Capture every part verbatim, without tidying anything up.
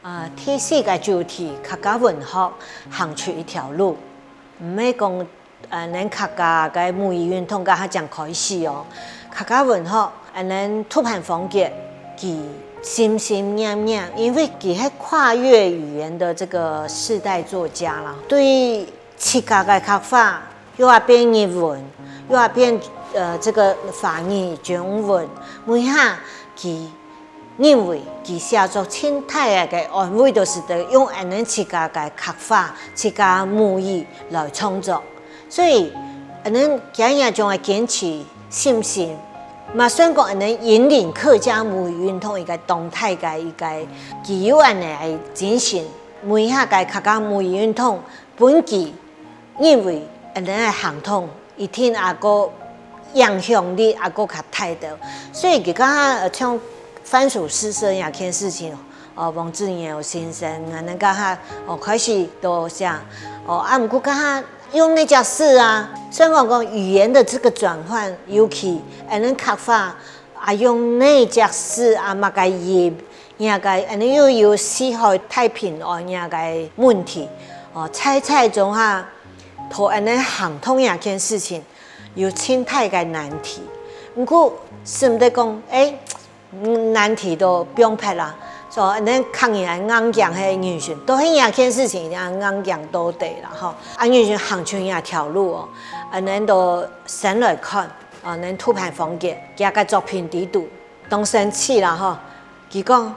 啊，第四个主题，客家文學行出一條路，毋係講，呃，恁客家个母語運動該下正開始哦。客家文學，恁肚盤荒結，佢心心念念，因為佢係跨越語言的這個世代作家啦，對自家个客話，又愛變日文，又愛變，呃，這個華語、中文，每下佢認為佢寫作盡大个安慰，就是得用恁自家个客話、自家母語來創作。所以，恁佢也種个堅持信心，嘛算講恁引領客家母語運動一個當大个一個，佢有恁个精神，每下个客家母語運動，本佢 認為恁樣个行動一定還過影響力還過較大个。所以佢講下，呃，像番薯試色這件事情，哦，黃志源先生，恁樣講下，哦，開始都想，哦，啊，毋過講下用那隻試啊，雖然講講語言的這個轉換，尤其恁樣客話，啊，用那隻試啊，麼个音， 這個恁樣又有四海大平安這個問題，哦，在在中下，同恁樣行動這件事情有盡大个難題。毋過，使毋得講，誒，嗯，難題都放忒啦，所以恁樣客人硬頸个人選，都係這件事情硬硬頸到底啦，吼。啊，人選行出這條路哦，恁樣都先來看，啊，恁肚盤荒結，佢个作品裡肚，當生趣啦，吼。 佢講，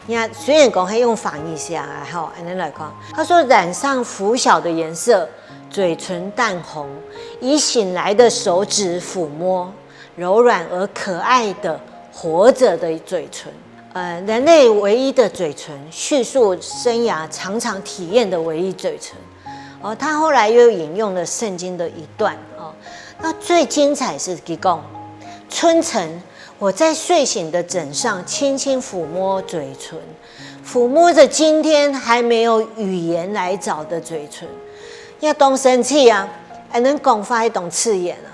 人家雖然講係用華語寫个吼，恁樣來講，他說染上拂曉的顏色，嘴唇淡紅，以醒來的手指撫摸柔軟而可愛的活著的嘴唇。呃，人類唯一的嘴唇，敘述生涯常常體驗的唯一嘴唇。哦，他後來又引用了聖經的一段哦。那最精彩是佢講，春晨 我在睡醒的枕上輕輕撫摸嘴唇，撫摸著今天還沒有語言來找的嘴唇。也當生趣啊，恁樣講法係當刺眼啊。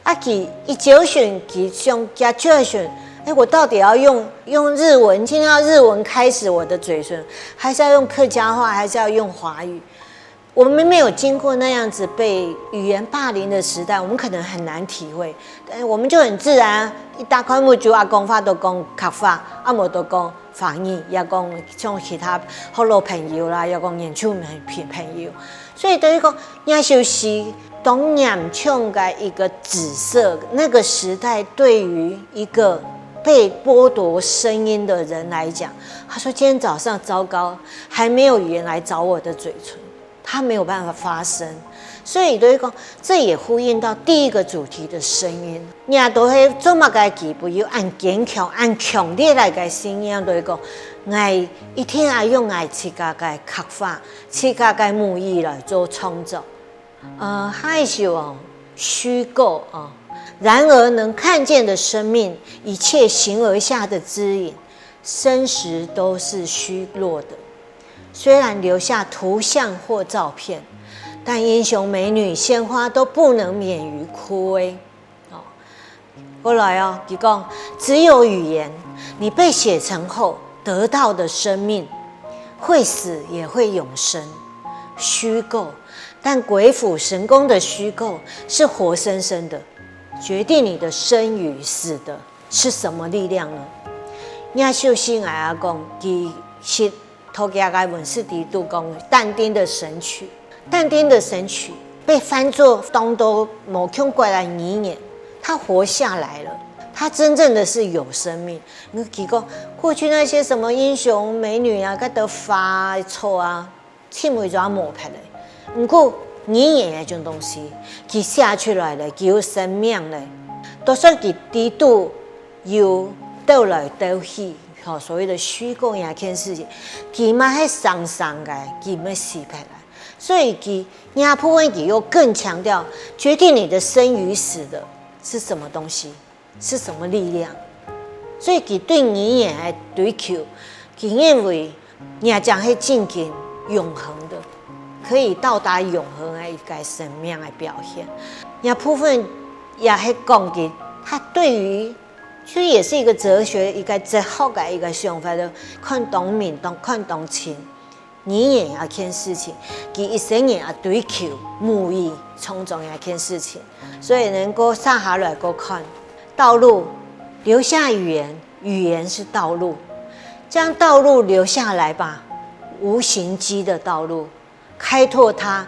啊，佢一朝晨，佢想，佢朝晨，誒，我到底要用，用日文，今天要日文開始我的嘴唇，還是要用客家話，還是要用華語？ 我們沒有經過那樣子被語言霸凌的時代，我們可能很難體會。但我們就很自然啊，一打開目睭啊，講話都講客話，啊無都講華語，也講像其他學老朋友啦，也講原住民朋友。所以等於講，也就是當嚴重的一個指涉，那個時代對於一個被剝奪聲音的人來講，他說今天早上糟糕，還沒有語言來找我的嘴唇。 它沒有辦法發聲。所以就係講，這也呼應到第一個主題的聲音。若都係做麼个佢會有恁堅強、恁強烈个聲音，就係講，𠊎一定愛用𠊎自家个客話、自家个母語來做創作。呃，下一首哦，虛構哦。然而能看見的生命，一切形而下的指引， 生時都是虛弱的，雖然留下圖像或照片，但英雄美女、鮮花都不能免於枯萎。哦，過來哦，佢講，只有語言，你被寫成後得到的生命，會死也會永生。虛構，但鬼斧神工的虛構是活生生的，決定你的生與死的 是什麼力量呢？若首先𠊎啊講，其實頭家个文字裡肚講，但丁的神曲，但丁的神曲被翻作當多無共國个語言，它活下來了，它真正的是有生命。你去講過去那些什麼英雄美女啊，該兜花草啊， 盡尾就無忒了。毋過語言這種東西，佢寫出來了，佢有生命了。就算佢裡肚有鬥來鬥去，吼，所謂的虛構這件事情，佢嘛係生生个，佢毋會死忒个。所以佢這部分佢又更強調，決定你的生與死的是什麼東西。 是什麼力量？所以佢對語言个追求，佢認為語言正係真正永恆的，可以到達永恆个一個生命个表現。這部分也係講佢，他對於，其實也是一個哲學，一個哲學的一個想法，就看當明、當看當清。語言這件事情，佢一生人也追求母語創作這件事情，所以能夠下下來過看道路，留下語言，語言是道路，將道路留下來吧，無形跡的道路。 開拓它，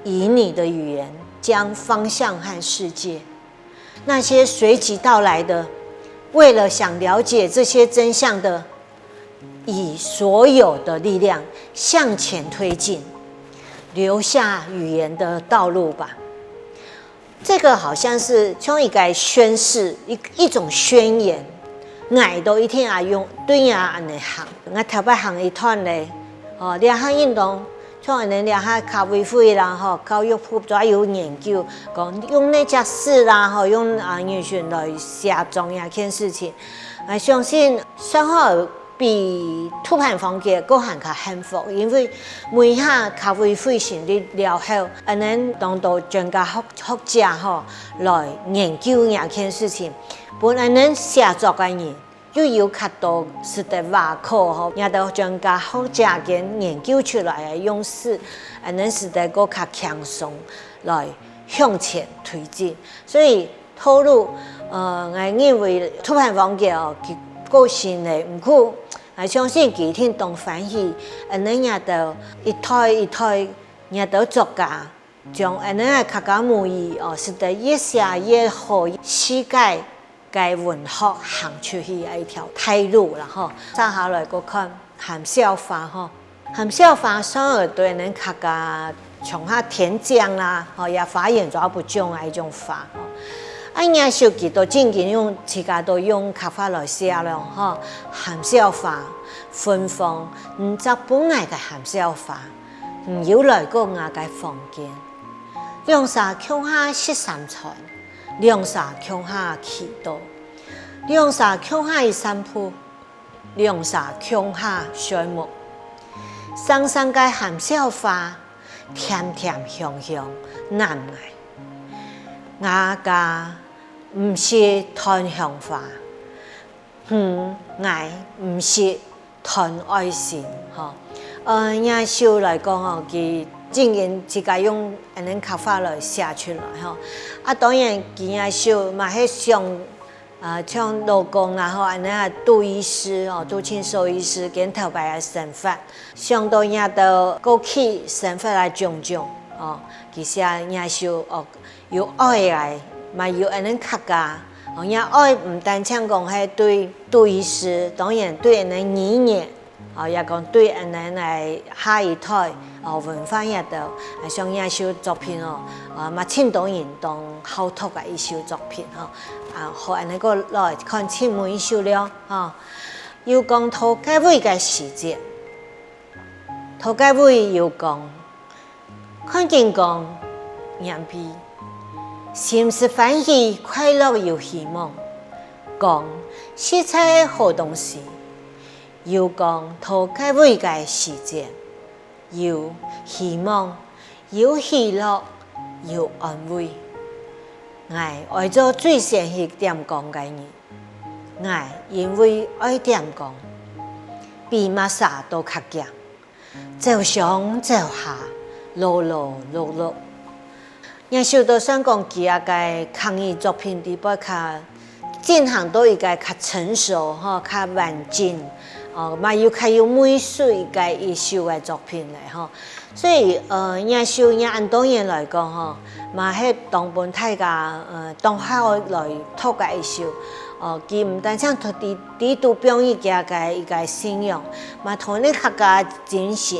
以你的語言將方向和世界。那些隨即到來的，為了想了解這些真相的，以所有的力量向前推進，留下語言的道路吧。這個好像是像一個宣誓，一，一種宣言。𠊎都一定愛用，對啊，恁樣行。𠊎頭擺行一段咧，吼，這下運動 像恁樣這下客委會啦吼，教育部都有研究，講用哪隻字啦吼，用啊語言來寫作這件事情。𠊎相信上好比杜潘芳格還較幸福，因為每下客委會成立了後，恁樣當多專家學，學者吼來研究這件事情，分恁樣寫作个人 又有較多使得話科吼，也都專家學者間研究出來个用詞，恁樣使得過較輕鬆來向前推進。所以道路，呃，𠊎認為杜潘芳格哦，佢過身咧，毋過𠊎相信佢一定當歡喜，恁樣也都一代一代，也都作家 將恁樣个客家母語哦，使得越寫越好，世界个文學行出去个一條大路啦吼。接下來過看含笑花吼，含笑花算係對恁樣客家鄉下田間啦，吼，也花園抓不種个一種花吼。啊，若手佢都正經用，自家都用客話來寫咯吼，含笑花，芬芳，你摘分𠊎个含笑花。 你有來過𠊎个房間。兩儕共下食三餐，兩儕共下祈禱，兩儕共下去散步，兩儕共下睡目。生生个含笑花，甜甜香香攬𠊎。𠊎家毋識斷香花， 嗯，𠊎毋識斷愛心吼。呃，若手來講吼，佢正經自家用恁樣客話來寫出來吼。啊，當然佢若手嘛係想，呃，像老公啦吼，恁樣啊，杜醫師吼，杜沁鏽醫師，佢頭擺个生活，想到若兜過去生活个種種吼，佢寫若手哦， 有愛个，嘛有恁樣客家。哦，若愛毋單淨講係對，對歷史，當然對恁樣語言，哦，也講對恁樣个下一代，哦，文化也都，啊，像這首作品哦，啊，嘛盡多人當好讀个一首作品吼。啊，好，恁樣過來看盡尾一首了吼。有光到該位个時節，到該位有光， 看見光，眼皮，心實歡喜，快樂有希望。光，實在好東西。有光到該位个時節，有希望，有喜樂，有安慰。𠊎愛做最先去點光个人。𠊎因為愛點光，比麼儕都較遽。 走上走下，勞勞碌碌。這首都算講佢个客語作品裡背較進行到一個較成熟吼，較完整，哦，嘛有較有味緒个一首个作品咧吼。所以，呃，這首這恁多年來講吼，嘛係當分大家，呃，當好來讀个一首。哦，佢毋單淨讀裡，裡肚表現佢个一個信仰，嘛同你客家精神。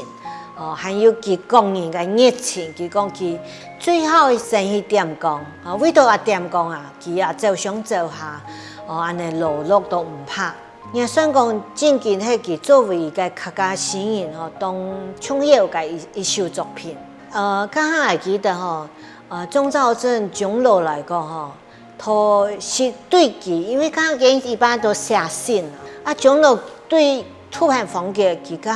哦，還有佢個人个熱情，佢講佢最好先去點光，哦，為著愛點光啊，佢也走上走下，哦，恁樣勞碌都毋怕。也算講正經係佢作為一個客家詩人吼，當重要个一，一首作品。呃，剛剛還記得吼，呃，鍾肇政鍾老來講吼， 都係對佢，因為佢一般都寫信啊，啊，鍾老對杜潘芳格佢个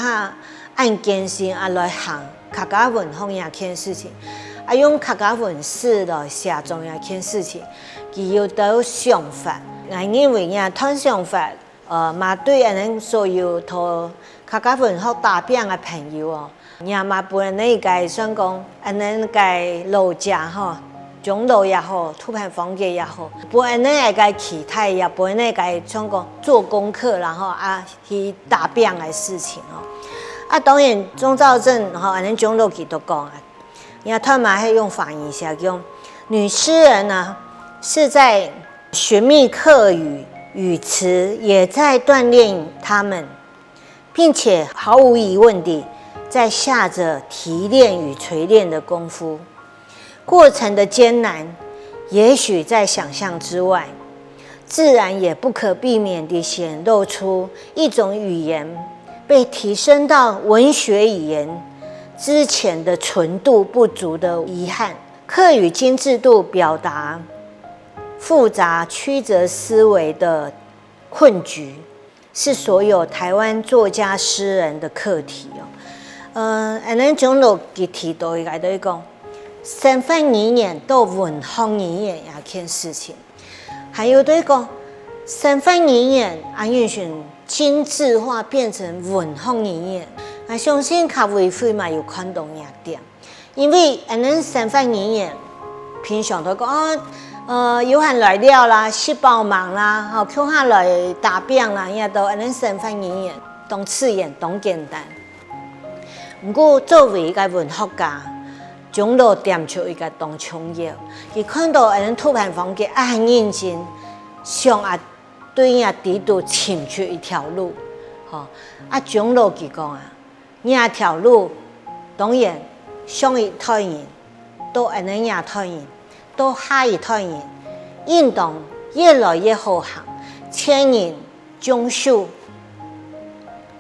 恁堅心啊來行客家文學這件事情，啊，用客家文字來寫作這件事情，佢有兜想法。𠊎認為這段想法，呃，嘛對𠊎等所有讀客家文學打拚个朋友哦，也嘛分𠊎等个算講，𠊎等个老家吼，鍾老也好，杜潘芳格也好，分𠊎等个期待，也分𠊎等个算講做功課啦吼，啊，去打拚个事情哦。啊，當然，鍾肇政吼，𠊎等鍾老佢都講啊， 人家他們還用法語寫講，女詩人呢，是在尋覓客語語詞，也在鍛鍊他們，並且毫無疑問地在下著提煉與錘煉的功夫。過程的艱難，也許在想像之外，自然也不可避免地顯露出一種語言被提升到文學語言之前的純度不足的遺憾。客語精緻度表達複雜曲折思維的困局，是所有台灣作家詩人的課題哦。呃，𠊎等鍾老佢提到一個，就係講，生活語言到文學語言這件事情，還有就係講，生活語言啊，因為精緻化變成文學語言，𠊎相信客委會嘛有看到這點。 因為𠊎等生活語言，平常都講，哦，呃，有閒來尞啦，食飽吂啦，吼，共下來打拚啦，這兜𠊎等生活語言，當自然、當簡單。毋過作為一個文學家，鍾老點出一個當重要，佢看到𠊎等杜潘芳格恁認真，想啊，對這底肚尋出一條路，吼，啊，鍾老佢講啊， 這條路，當然，上一代人，到𠊎等這代人，到下一代人，應當越來越好行，前人種樹，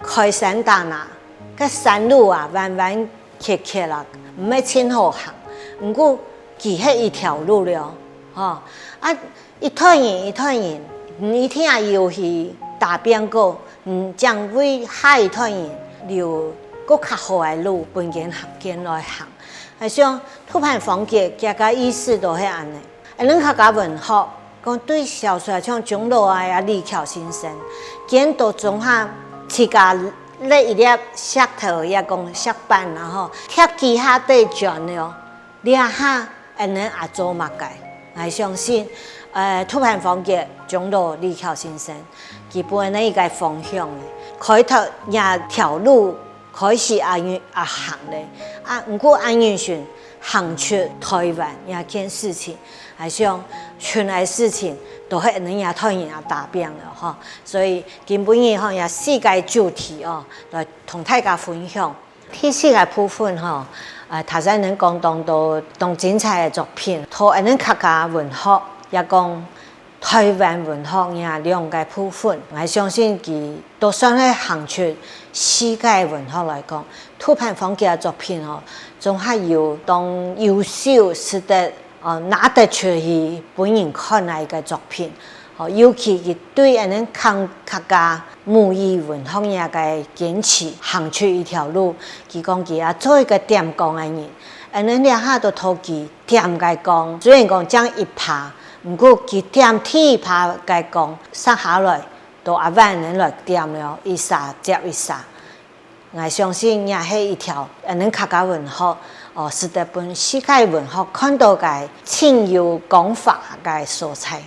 開山打林，該山路啊，彎彎曲曲啊，毋係盡好行，毋過佢係一條路了，吼。啊， 一代人一代人，你一定愛有去打拚過，嗯，正為下一代人留過較好个路分佢行，佢來行。啊，像杜潘芳格，佢个意思都係恁呢。𠊎等客家文學，講對小說像鍾老啊、李喬先生，佢都總下自家摎一粒石頭，也講石板，然後貼幾下底磚了。 這下𠊎等愛做麼个？𠊎相信，呃，杜潘芳格、鍾老、李喬先生，佢分𠊎等一個方向咧，開拓這條路，開始恁樣啊行咧。啊，毋過恁樣想行出台灣這件事情，𠊎想，全个事情都係𠊎等這代人啊打拚了吼。所以今晡日吼，這四個主題哦，來同大家分享。 第四個部分吼，呃，頭先𠊎等講當多當精彩个作品，在𠊎等客家文學，也講台灣文學這兩個部分，𠊎相信佢都算係行出世界文學來講，杜潘芳格个作品吼，總還有當優秀，值得，呃，拿得出去分人看个一個作品。 吼，尤其佢對𠊎等客，客家母語文學這個堅持行出一條路，佢講佢啊做一個點光个人，𠊎等這下都討佢點个光，雖然講正一葩，毋過佢點第一葩个光，續下來都愛𠊎等來點了，一儕接一儕。 𠊎相信這係一條，呃，𠊎等客家文學，哦，使得分世界文學看到个盡有光華个所在。